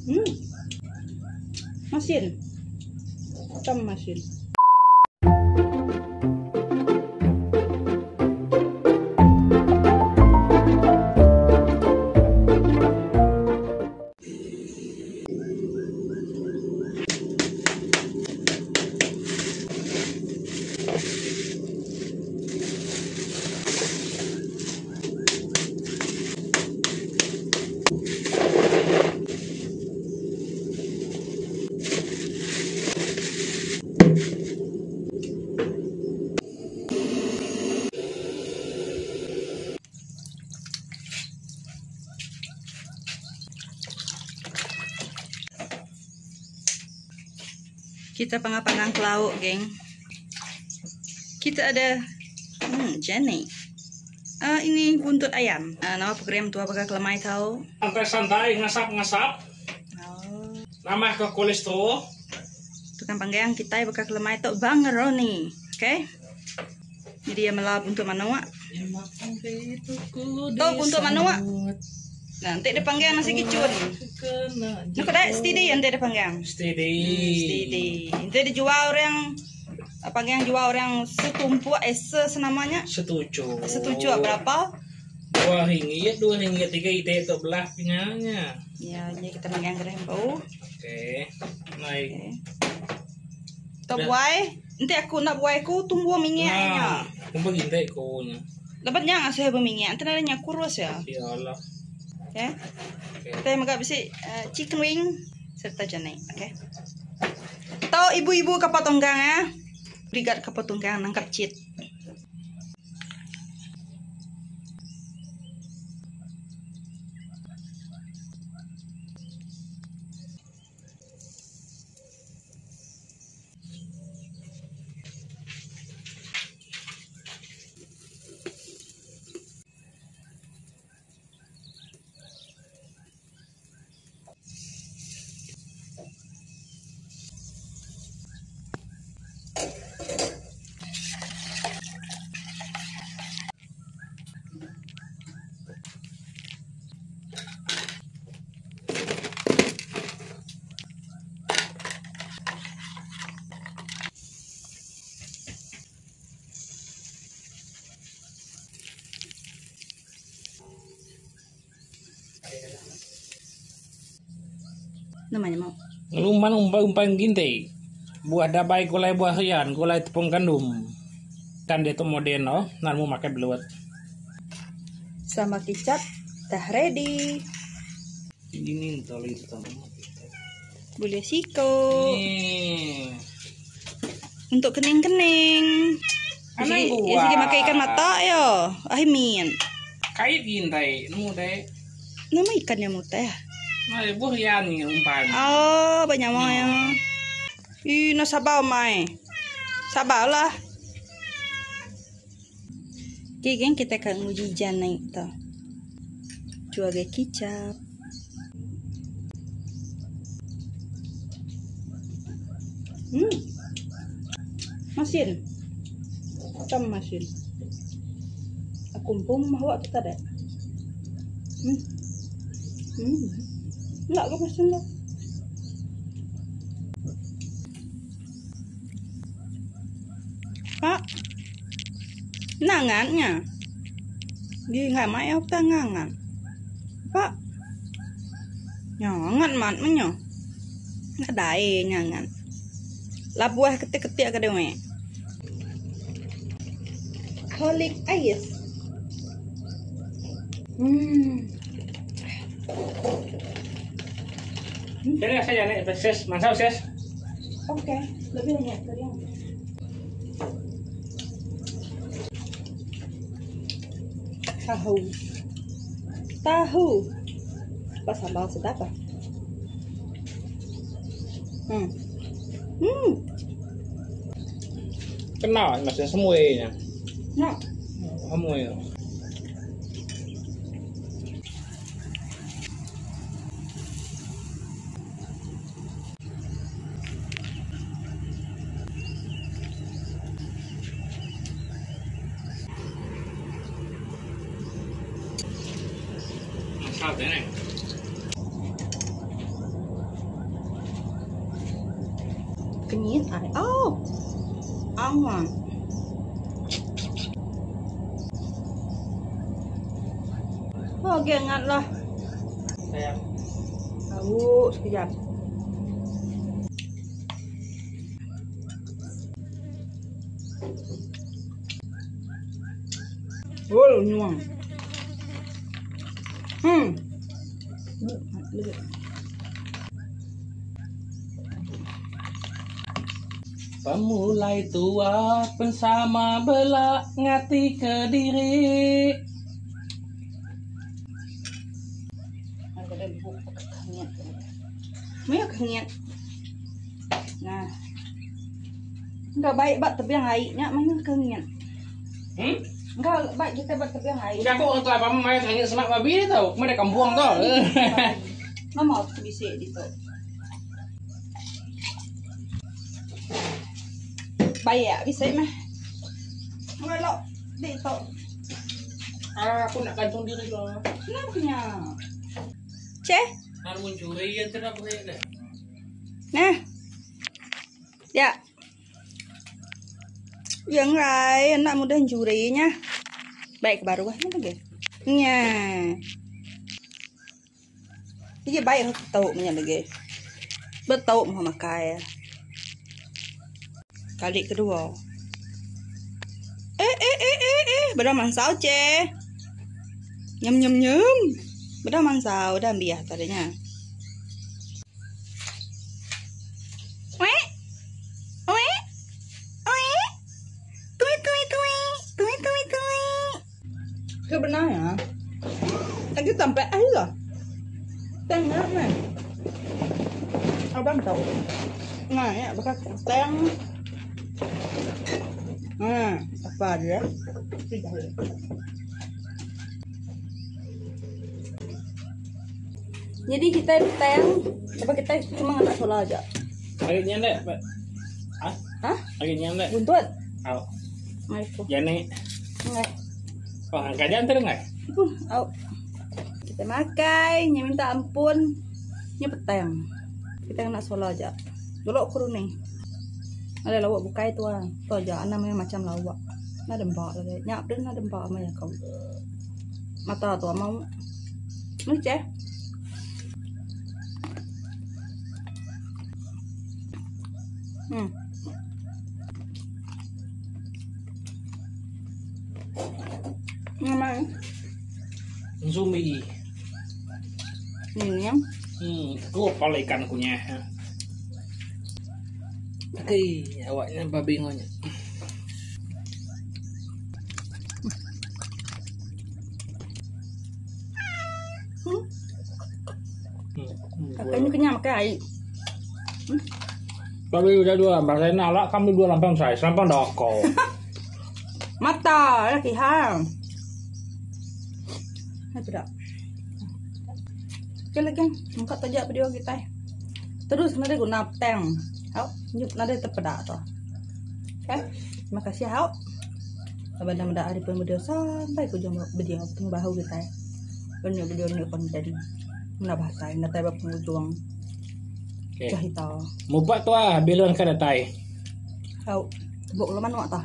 Hmm. Masin. Tam masin. Kita panggang-panggang ke lauk, geng. Kita ada Jenny. Ini buntut ayam. Nama program tua baka kelemai tau. Santai-santai ngasap-ngasap. Oh. Nambah ke kolesterol. Tukang panggang kitai baka kelemai tu Bang Roni. Okay. Jadi iya mela buntut manuk. Tu buntut manuk. Nah, enti dipanggang nasi kicun. Nah, kedai steady enti dipanggang. Steady. Steady. Enti dijual orang panggang jual orang setumpuk eh sesenamanya. Setuju. Setuju berapa? RM2, RM2 tiga iti tu belah pinya nya. Ya, jadi kita manggang gereh empu. Okey. Naik. Okay. Tu buai, enti aku enda buai ku tumbuh minyak nya. Kumba gintai ku nya. Laban nya ngasuh beminyak enti nadai nya kurus iya. Ya lah. Okay. Kita mega bisi chicken wing serta jenik. Okay. Tau ibu-ibu kapal tunggang eh. Brigad kapal tunggang nangkap chit. Nama nya mau. Ngelumban umbai umpan ginti. Buah dabai gulai buah rian gulai tepung gandum. Kan diatu moden oh nan mu makai belut. Sama kicap dah ready. Boleh siko. Untuk kening-kening. Anang Sigi, buah. sigi makai ikan mata yo. Ahi min. Kait gintai nemu dai. Nama ikan nya mutai ah. Mai buah rian ni umpan. Oh, ba nyawa ya. Ih, no sabar mai. Sabarlah. Okay, geng, kita akan nguji janai tu. Jual ge kicap. Masin. Macam masin. Aku pun mahu tu tadi. Enggak ke masin tu. Pak. Nangan nya. Di ngai mai apa ngangan. Pak. Nyangan mat menyo. Nadai nyangan. Labuah ketik-ketik ke dewe. Holik ais. Jadi saya ni sis, mansau sis. Okey, lebih banyak tadi. Tahu. Tahu. Apa sambal sedap ah? Kena macam semua nya. Nak. Semua. Masal ni. Kenyit ai. Oh. Amat. Oh, agi angat lah. Sayang. Tahu sekejap. Oh, nyuang. Pemulai tua pen sama bela ngati kediri. Maya kenyit. Nah. Enggak baik ba tebing ai nya maya kenyit. Hmm? Enggak baik kita ba tebing ai. Udah aku orang tuai pama maya kenyit semak babi dia tau. Kemana kampung tau. Nama aku bisi ditu. Baik bisi meh. Ngelok ditu. Ah, aku nak gantung diri lah. Kenapa nya? Ceh. Kan mencuri yang tidak boleh deh. Nah. Ya. Yang rai anak muda mencurinya. Baik ke baru nya lagi. Nya. Sigi baik aku tau nya lagi. Betau meh makai. Kali kedua. Eh eh eh eh eh beda mansau che. Nyem nyem nyem. Beda mansau dah ambiah tadi nya. Wek. Wek. Wek. Tui tui tui. Tui tui tui. Sebenarnya lagi sampai air lah. Tengok meh. Abang tahu. Nah, ya bekas teng. Nah, apa dia? Tidak. Jadi kita teng, apa kita cuma ngena solar aja. Hari ni anda, Pak. Hah? Hah? Hari ni anda. Buntut. Au. Mai ku. Jani. Ngai. Oh, angkat jangan terdengar. Au. Kita makai, nya minta ampun. Nya petang. Kita kena solar aja. Dulu aku ni. Ada lawak bukai tu ah. Tu aja namanya macam lawak. Nak dembak lagi. Nya pun nak dembak sama ya kau. Mata tu mau. Ni ceh. Nama Zumi. Ni yang. Aku pala ikan kunyah. Okey, awaknya babi ngonya. Kakaknya kenyang makan air. Babi udah dua lambang, saya nalak kami dua lambang saya, selampang doko. Mata lagi hang. Hai tidak. Okey lagi, angkat tajak video kita. Terus nada guna tang. Hau, nyup nada terpedak tu. Okey. Terima kasih hau. Abang dah mendak hari pun video sampai ke ujung video tengah bahu kita. Banyak video ni konten. Mana bahasa ini datai ba penghujung. Okay. Cerita. Mubat tu ah, bilon ka datai. Hau, tebuk lo manuk tah.